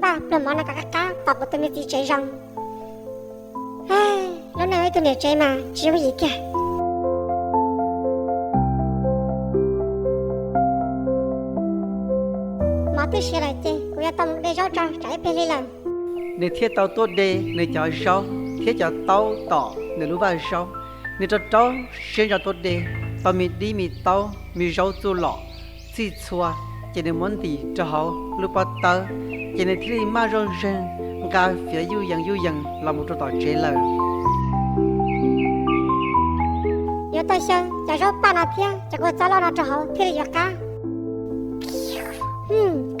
Pluag mov no kom qab qab tos kuv tus me txiv tsev zoo. Lub neej ib tug niam tsev mas tsis yooj yim kiag. Mov twb siav lawm ces kuv yuav tau mus de zaub tso, tsam ib pliag lig lawm. Nws thiaj tau tuaj de nws cov zaub thiab cov taub tom nws lub vaj zaub. Nws rau rau siab ntso tuaj de tau me dib me taub me zaub txuj lom txhij txhua, ces nws muab ntim rau hauv lub pob tawb, ces nws thiaj li maj zoj zeeg nqa fiav yuj yees yuj yees los mus rau tom tsev lawm. Yuav tau xyaw cov zaub paj no thiab cov kua txob loj no rau hauv thiaj li yuav qab.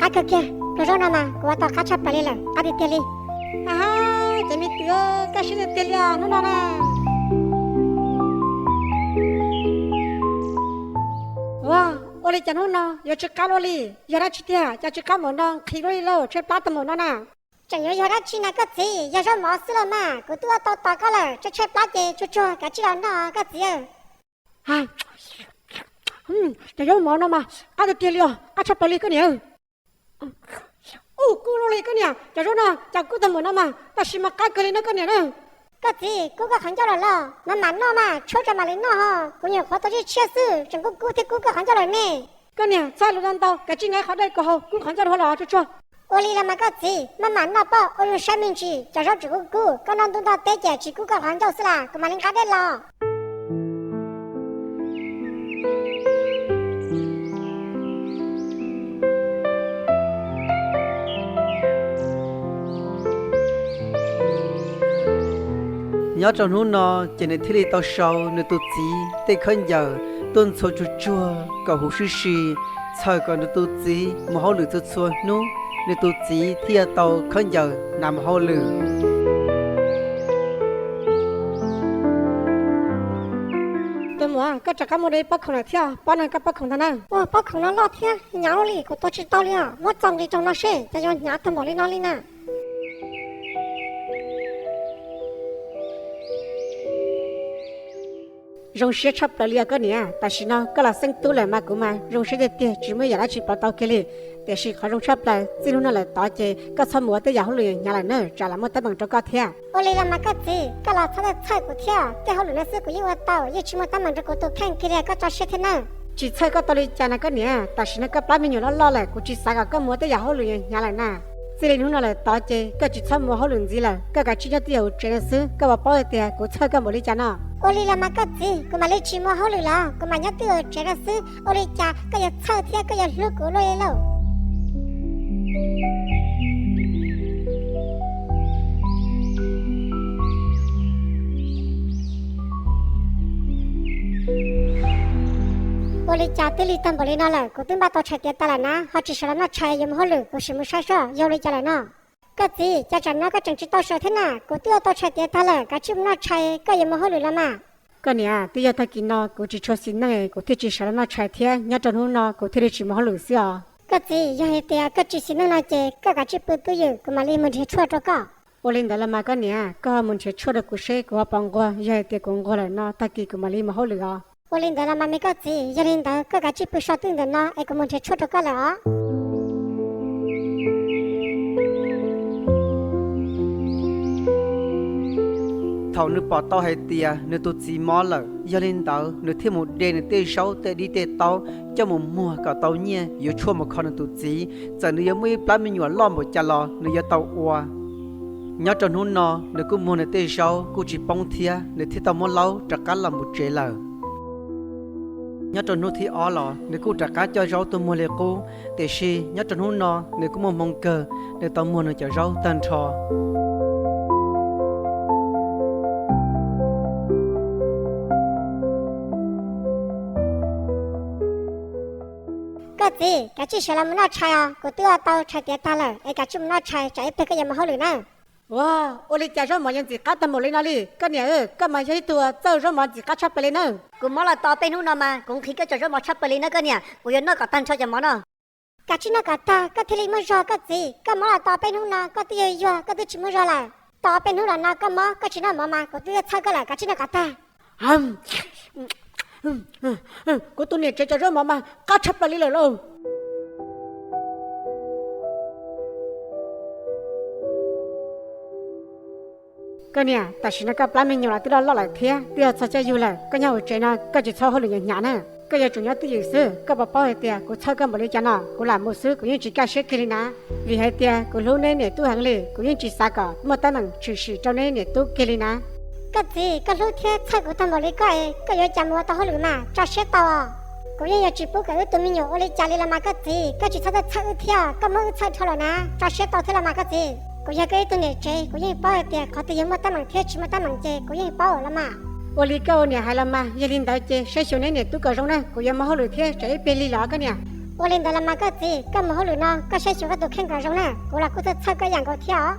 Qab kawg kiag, pluag zaub no mas kuv ua tau qab tshaj plaws li lawm, qab tiag tiag li. Ces me kwv, koj siab tiag tiag li os hnub no na. Ua, ua li cas hnub no yuav tsis qab luaj li? Yog dab tsi tiag cas tsis qab npaum no, nqhis luaj li lauj, tshaib plab tag npaum no na. Tseem yuav yog dab tsi na koj txiv, yog zaub mov xwb los mas, kuv twb ua tau tos koj lawm, tshaib tshaib plab ces tsuag tsuag kav tsij los noj koj txiv. Cov zaub mov no mas qab tiag tiag li os, qab tshaj plaws li koj niam. Ub, kub luaj li koj niam, cov zaub no cas kub tag npaum no mas, tab sis mas qab kawg li no koj niam na. Koj txiv, kub koj qhov ncauj lawm los? Mas mam noj mas, tshuab tso mam li noj ho, kuv nyuam qhuav tau tshiab tshiab xwb tseem kub kub thiab kub koj qhov ncauj lawm ne. Koj niam, txhob lus ntau ntau, kav tsij nqa qhov dej kuv haus kub qhov ncauj rau hauv los tsuag tsuag. Ua li los mas koj txiv, maj mam noj pab ua zoo saib me ntsis, cov zaub tseem kub kub, koj noj ntuj noj teb ces tsis kub koj qhov ncauj xwb las, kuv mam li nqa dej los. Nyob rau hnub no ces nws thiaj li tau sau nws tus txiv tej khaub ncaws tuaj ntxhua tsuag tsuag kom huv sib si, txhawm kom nws tus txiv mus hauj lwm txhua txhua hnub, nws tus txiv thiaj yuav tau khaub ncaws hnav mus hauj lwm. Tus muam, koj rov qab muaj dua ib pob khoom lawm thiab, pob no koj pob khoom ntag na. Ua, pob khoom no loj thiab hnyav luaj li, kuv tua tsis tau li os, muab txo nqis rau no seb cas yuav hnyav tag npaum li no li na. Zoo siab tshaj plaws li os koj niam, tam sim no koj los xeeb tub lawm mas kuv mas zoo siab tiag tiag tsis muaj ib yam dab tsi pauv tau kiag li. Tiam sis qhov zoo tshaj plaws txij hnub no lawm tod ces koj txhob mus ua tej yam hauj lwm hnyav lawm na, tsam lam muaj teeb meem rau koj thiab. Ua li los mas koj txiv, koj los txhob txhawj kuv thiab, tej hauj lwm no xwb kuv yeej ua tau, yeej tsis muaj teeb meem rau kuv tus kheej kiag li, koj tso siab thiab nawb. Tsis txhawj koj tau li cas na koj niam, tam sim no koj plab me nyuam loj loj lawm, kuv tsis xav kom koj mus ua tej yam hauj lwm hnyav lawm na. Txij li hnub no lawm tod ces koj tsis txhob mus ua hauj lwm ntxiv lawm, koj kav tsij nyob twj ywm hauv tsev no xwb, koj puas paub hais tias kuv txhawj koj npaum li cas no? Ua li los mas koj txiv, kuv mam li tsis mus ua hauj lwm los kuv mam nyob twj ywm hauv tsev no xwb, ua li cas koj yuav txhawj thiab koj yuav hlub kuv luaj li lauj? Ua li cas twb lig tag npaum li no lawm, kuv twb npaj tau tshais tiav tag lawm na, ho tsis sawv los noj tshais yuav mus hauj lwm, kuv sim mus saib seb yog ua li cas lawm no. Koj txiv, cas tsam no koj tseem tsis tau sawv thiab na? Kuv twb ua tau tshais tiav tag lawm, kav tsij mus noj tshais, koj yuav mus hauj lwm los mas. Koj niam, twb yog tag kis no kuv tsis tshua xis neej, kuv thiaj tsis sawv los noj tshais thiab, nyob rau hnub no kuv thiaj li tsis mus hauj lwm xwb os. Koj txiv, yog hais tias koj tsis xis neej no ces koj kav tsij pw twj ywm, kuv mam li mus nrhiav tshuaj rau koj. Ua li ntawd los mas koj niam, koj ho mus nrhiav tshuaj rau kuv seb kuv ho puas nquag, yog hais tias kuv nquag lawm no tag kis kuv mam li mus hauj lwm os. Ua li ntawd los mas me koj txiv, yog li ntawd koj kav tsij pw so twj ntawm no es kuv mus nrhiav tshuaj rau koj lawm os. Thaum nws pom tau hais tias nws tus txiv mob lawm, yog li ntawd nws thiaj mus de nws tej zaub tej dib tej taub coj mus muag kom tau nyiaj yuav tshuaj mus kho nws tus txiv. Txawm nws yuav muaj ib plab me nyuam loj npaum cas los nws yuav tau ua. Nyob rau hnub no nws kuj muag nws tej zaub kuj tsis poob thiab, nws thiaj tau muab laub rov qab los mus tsev lawm. Nyob rau hnub thib ob los nws kuj rov qab coj zaub tuaj muag li qub, tiam sis nyob rau hnub no nws kuj muaj hmoo kawg, nws tau muag nws cov zaub tag nrho. Koj txiv, kav tsij sawv los mus noj tshais os, kuv twb ua tau tshais tiav tag lawm es kav tsij mus noj tshais tsam ib pliag koj yuav mus hauj lwm na. Ua, ua li cas zaub mov yuav ntxim qab tag npaum li no li? Koj niam, koj mas yog ib tug txawj zaub mov ntxim qab tshaj plaws li nawb. Kuv mob los tau peb hnub no mas kuv nqhis koj cov zaub mov tshaj plaws li nawb koj niam, kuv yuav noj kom tag nrho cov mov no. Kav tsij noj kom tag koj thiaj li muaj zog koj txiv, koj mob los tau peb hnub no koj twb yuag yuag koj twb tsis muaj zog lawm. Tau peb hnub los no koj mob koj tsis noj mov mas kuv twb yuav txhawj koj lawm, kav tsij noj kom tag. Kuv tus niam tsev cov zaub mov mas qab tshaj plaws li lawm lauj. Koj niam, tam sim no koj plab me nyuam los twb loj loj lawm thiab twb yog txog caij yug lawm, koj nyob hauv tsev no koj tsis txhob hauj lwm nyav hnyav na. Koj yuav tsum nyob twj ywm xwb, koj puas paub hais tias kuv txhawj koj npaum li cas no, kuv lam mus xwb kuv yeej tsis kaj siab kiag li na. Vim hais tias kuv hlub neb niam tub heev li, kuv yeej tsis xav kom muaj teeb meem tshwm sim rau neb niam tub kiag li na. Koj txiv, koj hlub thiab txhawj kuv tag npaum li koj es koj yuav cas mus ua tau hauj lwm mas, tso siab tau. Kuv yeej yuav tsis pub kom wb tus me nyuam ua li cas li los mas koj txiv, koj tsis txhob txhawj wb thiab, koj muab wb txhawj dhau lawm na, tso siab tau thiab los mas koj txiv. Kuv yog koj ib tug niam tsev, kuv yeej paub hais tias qhov twg yuav muaj teeb meem thiab tsis muaj teeb meem ces kuv yeej paub los mas. Ua li koj ua niam hais los mas, yog li ntawd ces saib xyuas neb niam tub kom zoo na, kuv yuav mus hauj lwm thiab tsam ib pliag lig los koj niam. Ua li ntawd los mas koj txiv, koj mus hauj lwm no koj saib xyuas koj tus kheej kom zoo na, kuv los kuj txhawj txhawj koj ib yam nkaus thiab os.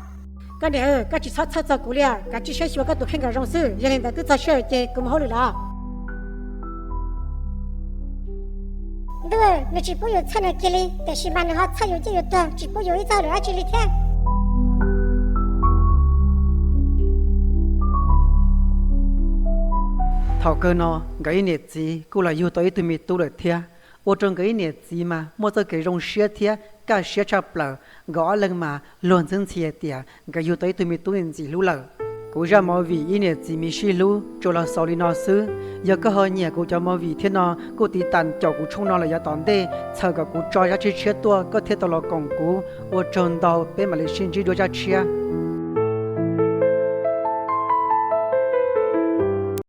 Koj niam, koj tsis txhob txhawj txog kuv li, kav tsij saib xyuas koj tus kheej kom zoo xwb, yog li ntawd twb txog sij hawm ces kuv mus hauj lwm los. Ntuj, nws tsis pub yus txhawj nws kiag li, tiam sis mas nws ho txhawj yus ces yus tuag tsis pub yus ib txoj hauj lwm dab tsi li thiab. Thaum kawg no, nkawd ib niam txiv kuj los yug tau ib tug me tub lawm thiab. Ua rau nkawd ib niam txiv mas muaj txoj kev zoo siab thiab kaj siab tshaj plaws. Nkawd ob leeg mas luag ntxhi ntxhi hais tias nkawd yug tau ib tug me tub ntxim hlub lawm. Kuv zaj movie Ib Niam Txiv Me Sib Hlub tsuas los xaus li no xwb. Yog koj ho nyiam kuv cov movie thiab no, kuj tiv tas caum kuv tshooj no lawm yav tom ntej, txhawm kom kuv tso zaj tshiab tshiab tuaj koj thiaj tau los koom kuv. Ua tsaug ntau, peb mam li sib ntsib dua zaj tshiab.